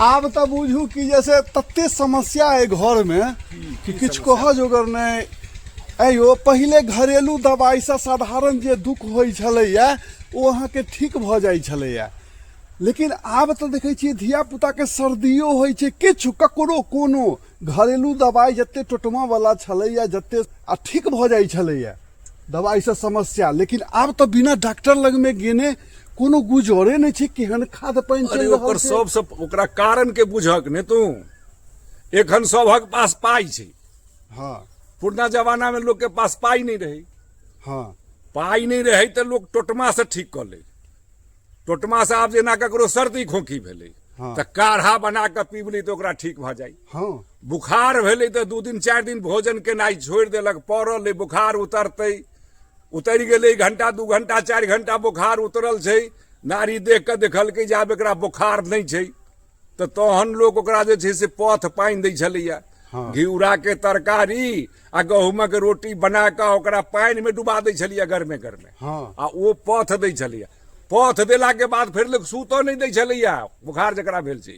आब तऽ बुझू कि जैसे तते समस्या अइ घरमे कि किछु कहऽ जोगर नहि। अयो पहिले घरेलू दबाइसँ साधारण जे दुःख होइ छलैए ओ अहाँके ठीक भऽ जाइ छलैए, लेकिन आब तऽ देखै छियै धियापुताके सर्दियो होइ छै, किछु ककरो कोनो घरेलू दबाइ जते टोटमावला छलैए जते आ ठीक भऽ जाइ छलैए दबाइसँ समस्या, लेकिन आब तऽ बिना डॉक्टर लगमे गेने कोनो गुजरे नहि छै। केहन खाद पानि अरे चलि रहल ओकर छै। सबसँ ओकरा कारण के बुझक ने तू। एखन सभक पास पाइ छै। पुरना जमाना में लोग के पास पाइ नहि रहै। पाइ नहि रहै तऽ लोग टोटमा से ठीक कऽ लै। टोटमा से आब जेना ककरो सर्दी खोखी भेलै तऽ काढ़ा बना कऽ पीब ली तऽ ओकरा ठीक भऽ जाइ। बुखार भेलै तऽ 2 दिन 4 दिन भोजन केनाइ छोड़ि देलक, पड़ल अइ, बुखार उतरतै, उतरि गेलै, घंटा 2 घंटा 4 घंटा बुखार उतरल छै, नाड़ी देख कऽ देखलकै जे आब एकरा बुखार नहि छै, तऽ तहन लोक ओकरा जे छै से पथ पानि दै छलैया। घिउराके तरकारी आ गहूमक रोटी बना कऽ ओकरा पानिमे डुबा दै छलैया गरमे गरमे। आ ओ पथ दै छलैया। पथ देलाके बाद फेर लोक सुतऽ नहि दै छलैया बुखार जकरा भेल छै,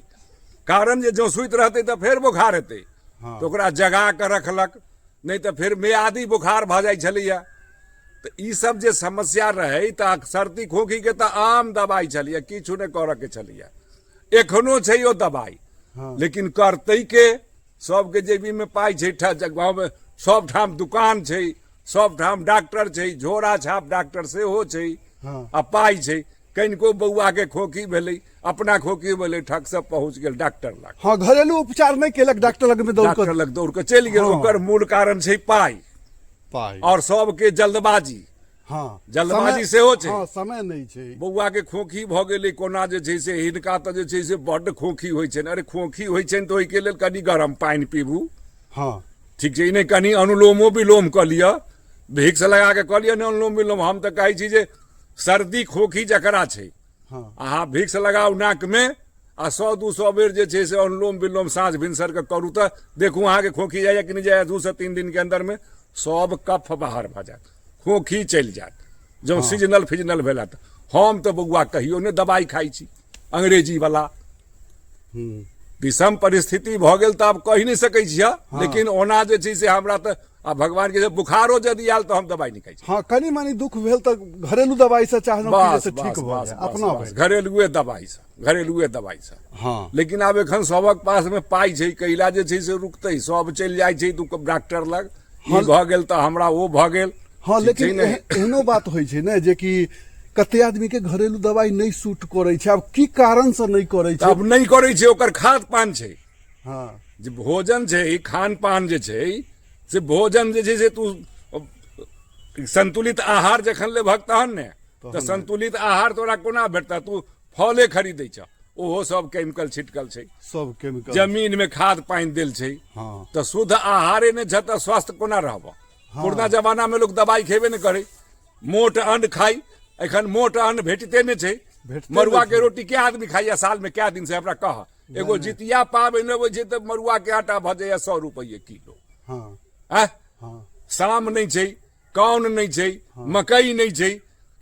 कारण जे जँ सुति रहतै तऽ फेर बोखार हेतै। तऽ ओकरा जगा कऽ रखलक, नहि तऽ फेर मियादी बोखार भऽ जाइ छलैया। तऽ ई सब जे समस्या रहै तऽ सर्दी खोखीके तऽ आम दबाइ छलैया, किछु नहि करऽके छलैया। एखनो छै ओ दबाइ। लेकिन करतै के? सबके जेबीमे पाइ छै, गाँवमे सबठाम दुकान छै, सबठाम डॉक्टर छै, झोरा छाप डॉक्टर सेहो छै। आ पाइ छै। कनिको बौआ के खोखी भेलै, अपना खोखी भेलै, ठक सब पहुँच गेल डॉक्टर लग। हँ, घरेलू उपचार नहि केलक, डॉक्टर लग में दौड़ डॉक्टर लग दौड़ कऽ चलि गेल। ओकर मूल कारण छै पाइ, पाइ और सबके जल्दबाजी। जल्दबाजी सेहो छै। हँ, समय नहि छै। बौआ के खोखी भऽ गेलै कोना जे छै से, हिनका तऽ जे छै से बड्ड खोखी होइ छनि। अरे खोखी होइ छनि तऽ ओहिके लेल कनि गरम पानि पीबू। ठीक छै, नहि कनि अनुलोमो विलोम कऽ लिअ, भिक्स लगा कऽ कऽ लिअ ने अनुलोम विलोम। हम तऽ कहै छी जे सर्दी खोखी जकरा छै, अहाँ भिक्स लगाउ नाकमे आ 100-200 बेर जे छै से अनुलोम विलोम साँझ भिनसर के करू तऽ देखू अहाँके खोखी जाइए कि नहि जाइए। 2 से 3 दिन के अंदरमे सब कफ बाहर भऽ जायत, खोखी चलि जायत। जँ सीजनल फिजनल भेला तऽ हम तऽ बौआ कहियो नहि दबाइ खाइ छी अंग्रेजी वाला। विषम परिस्थिति भऽ गेल तऽ आब कहि नहि सकै छियै। लेकिन ओना जे छै से हमरा तऽ आ भगवान के बुखारो यदि आयल तऽ हम दबाइ नहि खाइ छी। हँ, कनि मनि दुख भेल तऽ घरेलू दबाइ से चाहलहुँ कि बस, जे ठीक बस, भऽ बस, जाय बस, अपना बस, भरि। घरेलुए दबाइ से, घरेलुए दबाइ से। लेकिन आब एखन सबक पास में पाइ छै, कैला जे छै से रुकतै, सब चलि जाइ छै डॉक्टर लग। ई भऽ गेल तऽ हमरा ओ भऽ गेल। हँ, ठीक लेकिन छै ने? एहनो बात होइ छै ने जे कि कते आदमी के घरेलू दबाइ नहि सूट करै छै। आब की कारण से नहि करै छै? आब नहि करै छै, ओकर खाद पान छै। जे भोजन छै, खान पान जे छै से भोजन जे छै से तू संतुलित आहार जखन लेबहक तहन ने। तऽ संतुलित आहार तोरा कोना भेटतह? तू फले खरीदै छह, ओहो सब केमिकल छिटकल छै, सब केमिकल, जमीन में खाद पानि देल छै। तऽ शुद्ध आहारे नहि छ तऽ स्वस्थ कोना रहब? पुरना जमाना में लोग दबाई खेबे नहि करै, मोट अन्न खाइ। एखन मोट अन्न भेटिते नहि छै। भेटिते मड़ुआ नहि के छै। रोटी के आदमी खाइया साल में कै दिन से हमरा कह? एगो जितिया पाबनि अबै छै तऽ मड़ुआ के आटा भऽ जाइया 100 रुपैए किलो। आँय? शाम नहि छै, कौन नहि छै, मकई नहि छै,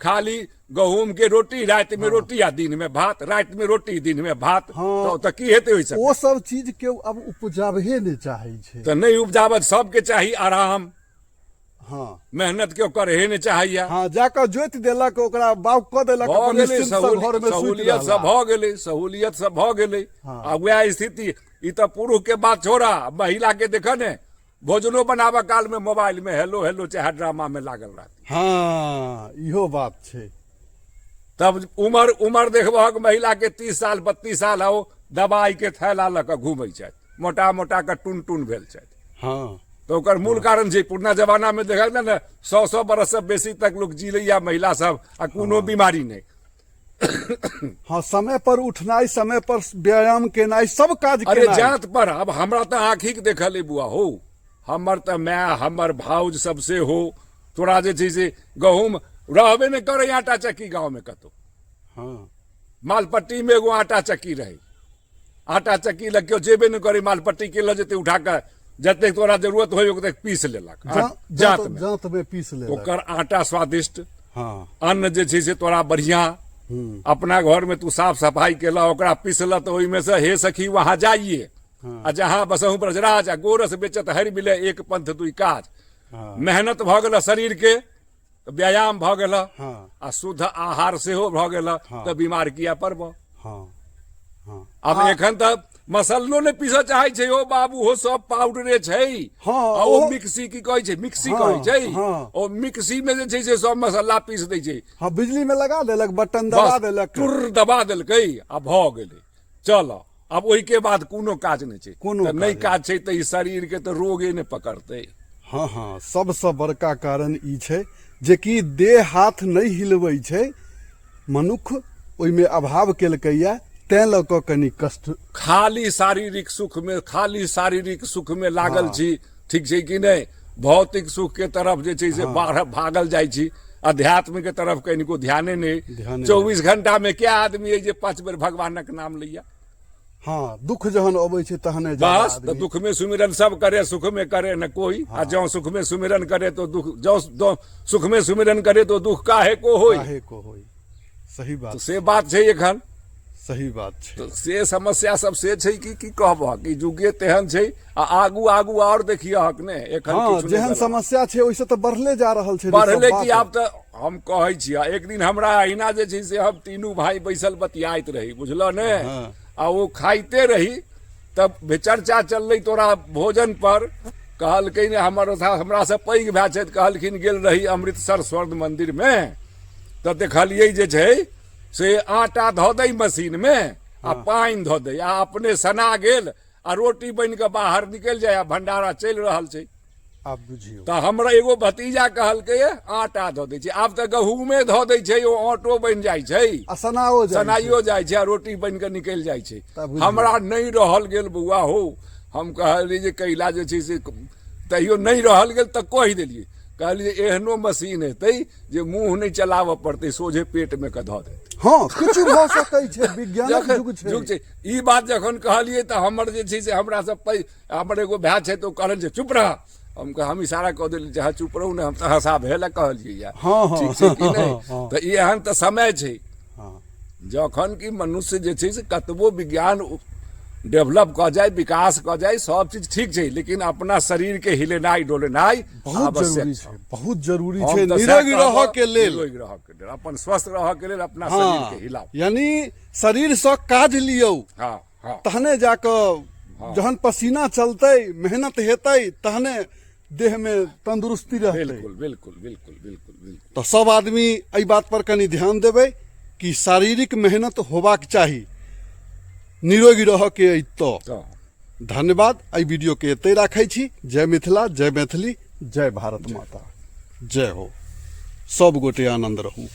खाली गहूम के रोटी, राति में रोटी आ दिन में भात, राति में रोटी दिन में भात। तऽ की हेतै ओहिसँ? ओ सब चीज के अब उपजाबहे नहि चाहै छै। तऽ नहि उपजाबत, सबके चाही आराम। मेहनत केओ करहे नहि चाहैया। हँ, जाकऽ जोति देलक, ओकरा बाउग कऽ देलक, भऽ अपन गेलै, निश्चिन्त सँ घर मे सुति सहूलियत रहला। सब भऽ गेलै, सहूलियत सब भऽ गेलै। आ वएह स्थिति। ई तऽ पुरुष के बात छोड़ा, महिला के देखऽ ने, भोजनो बनाबऽ काल में मोबाइल में हेलो हेलो चाहे ड्रामा में लागल रहती। हँ, इहो बात छै। तब उमर देखबहक महिला के 30 साल 32 साल, आओ दवाई के थैला लऽ कऽ घूमै छथि, मोटा मोटा कऽ टुन टुन भेल छथि। तऽ ओकर मूल कारण छै। पुरना जमाना में देखल ने, 100-100 बरस से बेसी तक लोक जीलैया महिला सब आ कोनो बीमारी नहि। हँ, समय पर उठनाइ, समय पर व्यायाम केनाइ, सब काज अरे केनाइ। जात पर अब हमरा तऽ आँखिक देखल अइ बुआ हो, हमर तऽ माय, हमर भाउज सब से हो, तोरा जे छै से गहूम रहबे नहि करै आटा चक्की गाँव में कतौ। मालपट्टी में एगो आटा चक्की रहै, आटा चक्की लग केओ जेबे नहि करै, मालपट्टी के लऽ जेतै उठा कऽ, जतेक तोरा जरूरत होइ ओतेक पीस लेलक जात में। जात में पीस लेलक। ओकर आटा स्वादिष्ट। अन्न जे छै से तोरा बढ़िया। अपना घर में तू साफ सफाई केलह, ओकरा पिसलह तऽ ओहिमे से हे सखी वहाँ जाइए, आ जहाँ बसहु ब्रजराज, आ गोरस बेचत हरि मिले, एक पंथ दुई काज। मेहनत भऽ गेल शरीर के, व्यायाम भऽ गेल, आ शुद्ध आहार सेहो भऽ गेल, तऽ बीमार किया पड़ब? आब एखन तऽ मसल्लो नहि पीसऽ चाहै छै ओ बाबू, हो सब पाउडरे छै। आ ओ मिक्सी की कहै छै, मिक्सी कहै छै, ओ मिक्सी में जे छै से सब मसल्ला पीस दै छै। हँ, बिजली में लगा देलक, बटन दबा देलक, टुर दबा देलकै आ भऽ गेलै। चल, आब ओहिके बाद कोनो काज नहि छै। कोनो तऽ नहि काज छै तऽ ई शरीर के तऽ रोगे नहि पकड़तै। हँ हँ, सबसँ बड़का कारण ई छै जेकि देह हाथ नहि हिलबै छै मनुख, ओहिमे अभाव केलकैया, तैं लऽ कऽ कनि कष्ट। खाली शारीरिक सुख मे, खाली शारीरिक सुख मे लागल छी, ठीक छै कि नहि? भौतिक सुख के तरफ जे छै से बाहर भागल जाइ छी, अध्यात्म के तरफ कनिको ध्याने नहि। ध्याने। 24 घंटा मे क्या आदमी अइ जे 5 बेर भगवानक नाम लैया? हँ, दुख जहन अबै छै तहने ज्यादा बस तऽ आदमी। दुख में सुमिरन सब करे, सुख में करे न कोई, आ जौ सुख में सुमिरन करे तो दुख, जौ जौ सुख में सुमिरन करे तो दुख काहे को होई। काहे को होई, सही बात। तऽ से बात छै एखन। सही बात छै। तऽ से समस्या सब से छै कि की कहबह कि जुगे तेहन छै, आ आगू आगू आओर देखियहक ने एखन किछु नहि जेहन भेल। समस्या छै ओहिसँ तऽ बढ़ले जा रहल छै ने सब बढ़ले की बात। आब तऽ हम कहै छियै, एक दिन हमरा अहिना जे छै से हम तीनू भाई बैसल बतियाइत रही, बुझलह ने? आ ओ खाइते रही तब चर्चा चललै तोरा भोजन पर। कहलकै ने हमर हमरा से पैघ भाय छथि, कहलखिन गेल रही अमृतसर स्वर्ण मंदिर मे तऽ देखलियै जे छै से आटा धऽ दै मशीन मे आ पानि धऽ दै आ अपने सना गेल आ रोटी बनि कऽ बाहर निकलि जाय आ भंडारा चलि रहल छै। आब बुझियौ। तऽ हमरा एगो भतीजा कहलकै आटा धऽ दै छै, आब तऽ गहूमे धऽ दै छै, ओ आटो बनि जाइ छै आ सनाओ जाइ छै। सनाइयो जाइ छै आ रोटी बनि कऽ निकलि जाइ छै। तऽ बुझियौ। हमरा नहि रहल गेल बौआ हो, हम कहलियै जे कैला जे छै से तैयो नहि रहल गेल तऽ कहि देलियै, कहलियै एहनो मशीन हेतै जे मुँह नहि चलाबऽ पड़तै, सोझे पेटमे कऽ धऽ देतै। हँ, किछु भऽ सकै छै, विज्ञानक जखन युग छै। युग छै। ई बात जखन कहलियै तऽ हमर जे छै से हमरा सब पैघ, हमर एगो भाय छै तऽ ओ कहलनि जे चुप रह। हम हम इशारा कऽ देलियै जे हँ चुप रहू ने, हम तऽ हँसा भेल कहलियै या। हँ ठीक छै कि नहि? हँ। तऽ ई एहन तऽ समय छै जखन कि मनुष्य जे छै से कतबो विज्ञान डेवलप कऽ जाय, विकास कऽ जाय, सब चीज ठीक छै, लेकिन अपना शरीर के हिलेनाइ डोलेनाइ बहुत आवश्यक जरूरी छै। छै, बहुत जरूरी हम छै तऽ सएह निरोगी कहबह, रहऽ के लेल। निरोगी रहऽ के लेल, अपन स्वस्थ रहऽ के लेल अपना शरीर के हिलाउ। यानी शरीरसँ काज लियौ। हँ हँ तहने जाकऽ जहन पसीना चलतै, मेहनत हेतै, तहने देहमे तंदुरुस्ती रहतै। बिल्कुल बिल्कुल बिल्कुल बिल्कुल बिल्कुल। तऽ सब आदमी एहि बात पर कनि ध्यान देबै कि शारीरिक मेहनत होबाक चाही निरोगी रहऽ के अइ तऽ। धन्यवाद, एहि वीडियो के एतै राखै छी। जय मिथिला, जय मैथिली, जय भारत माता, जय हो। सब गोटे आनंद रहू।